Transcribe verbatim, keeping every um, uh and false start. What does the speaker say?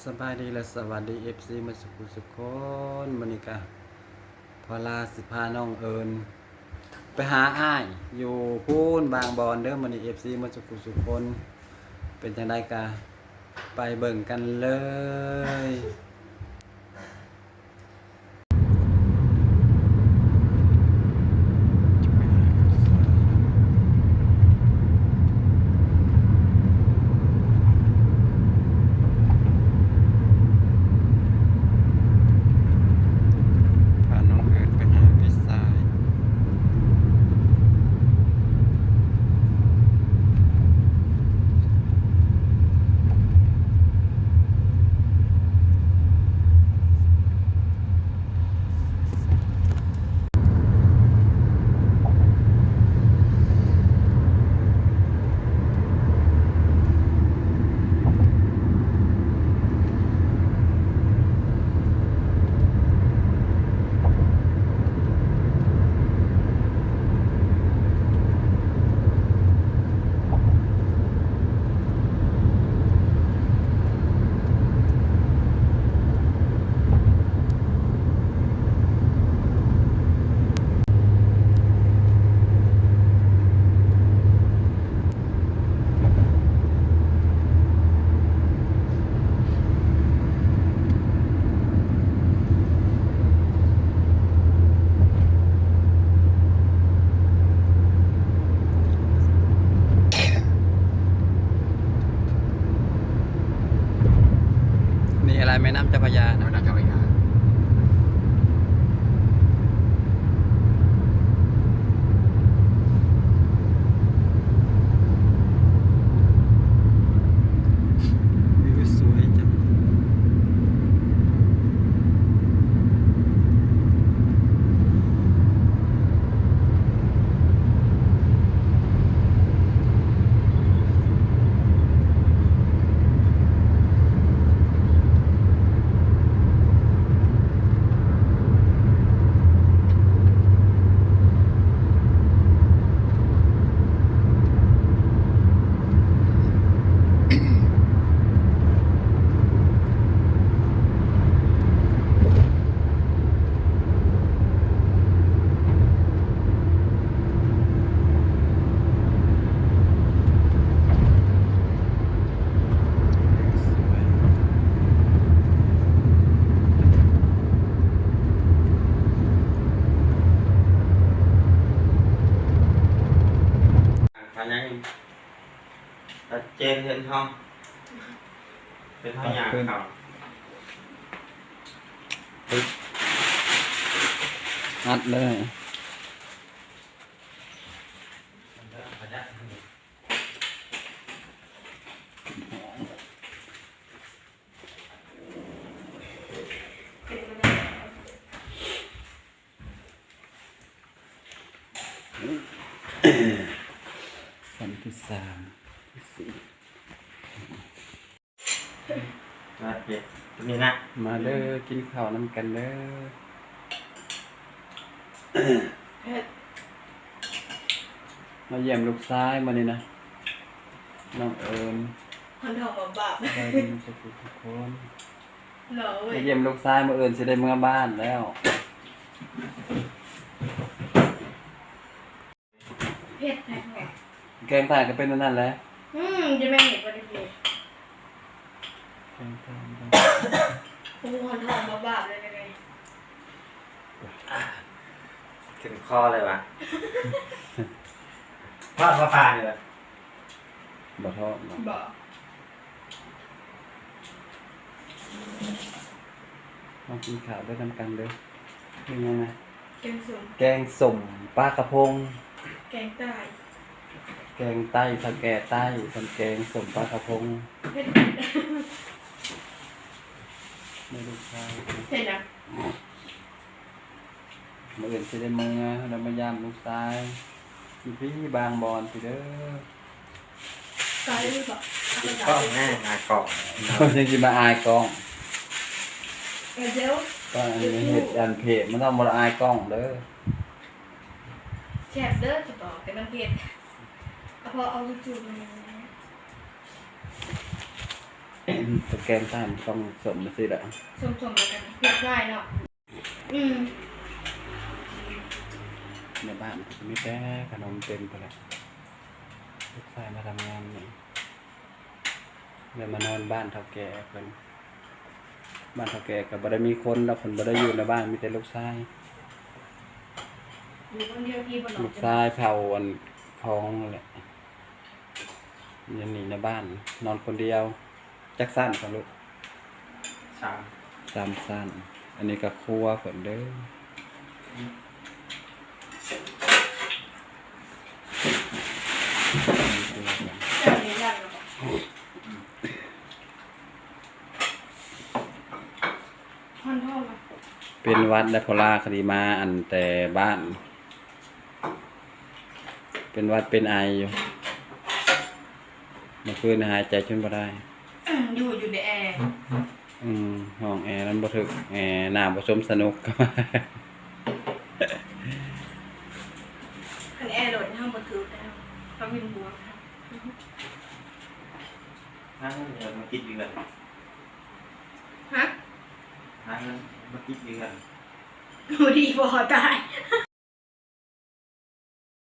สบายดีและสวัสดี เอฟซี หมดสุขุสุขคน มื้อนี้กะพอลาสิพาน้องเอิญไปหาอ้ายอยู่พู้นบางบอนเด้อ มื้อนี้ เอฟซี หมดสุขุสุขคน เป็นจังใดกะไปเบิ่งกันเลย พาน้องเอิญไปหาพี่ชาย นี่อะไร แม่น้ำเจ้าพระยานะ แม่น้ำเจ้าพระยา วิวสวยจัง ทางยังชัดเจนเห็นห้อง เป็นพยานเขา อัดเลย ชั้นที่สาม ที่สี่ มาเก็บตัวนี้นะ มาเด้อ กินข้าวนำกันเด้อ เผ็ด มาเยี่ยมลูกชายมื้อนี้นะ น้องเอิญ คนทองบาปๆ ได้เป็นสุขทุกคน เหรอเว้ย มาเยี่ยมลูกชาย มื้ออื่นสิได้เมือบ้านแล้ว เผ็ดแท้ว่ะ แกงใต้ก็เป็นอันนั้นแหละ อืม จะไม่เห็นว่าได้เผ็ด แกงใต้ โอ้โห หอนทองบาบๆ เลยนะเนี่ย ถึงคอเลยวะ ทอดปลาปลาเนี่ยเหรอ บ่ทอดเนาะ บ่ มากินข้าวด้วยนำกันเด้อ เป็นยังไง แกงส้ม แกงส้มปลากระพง แกงใต้ แกงใต้ เฒ่าแก่ใต้ เพิ่นแกงส้มปลากระพง เผ็ด แม่ลูกชาย เผ็ดนะ มื้ออื่นสิได้เมือ แล้วมายามลูกชาย อยู่พี่บางบอนพี่เด้อ ไกลหรือเปล่า กล้องแน่ อายกล้อง ยังสิมาอายกล้อง เดี๋ยว ก็อันนี้เฮ็ดอันเพจ มันต้องบ่อายกล้องเด้อ แซ่บเด้อ จะบอก แต่มันเผ็ด เอาพอเอาจุ่มๆ มา ตะแกรงถ่านต้องสมมาสิละ สมๆ แล้วกัน เรียบร้อยเนาะ อืม ในบ้านมีแต่ขนมเต็มไปเลย ลูกชายมาทำงานนี่ เดี๋ยวมานอนบ้านเฒ่าแก่เพิ่น บ้านเฒ่าแก่ก็บ่ได้มีคนดอก เพิ่นบ่ได้อยู่ในบ้าน มีแต่ลูกชาย อยู่คนเดียวที่บ่นอน ลูกชายเฒ่าอันท้องนั่นแหละ ยังหนีในบ้าน นอนคนเดียว จักสั้นครับลูก สาม สามสั้น อันนี้ก็ครัวเพิ่นเด้อ เจ้าเห็นแล้วเหรอ อืม ฮ้อนๆ ว่ะ เป็นหวัดได้พอลาคดีมาอันแต่บ้าน เป็นหวัดเป็นไออยู่ เมื่อคืนหายใจจนบ่ได้ อยู่ อยู่ในแอร์ อืม ห้องแอร์มันบ่ถึก แอร์หนาวบ่สมสนุก คันแอร์โหลดห้องบ่ถึกแล้ว เขาวินหัวค่ะ หาเงินเดือนมากินเดือน ฮะ หาเงินมากินเดือน ดูดีบ่ตาย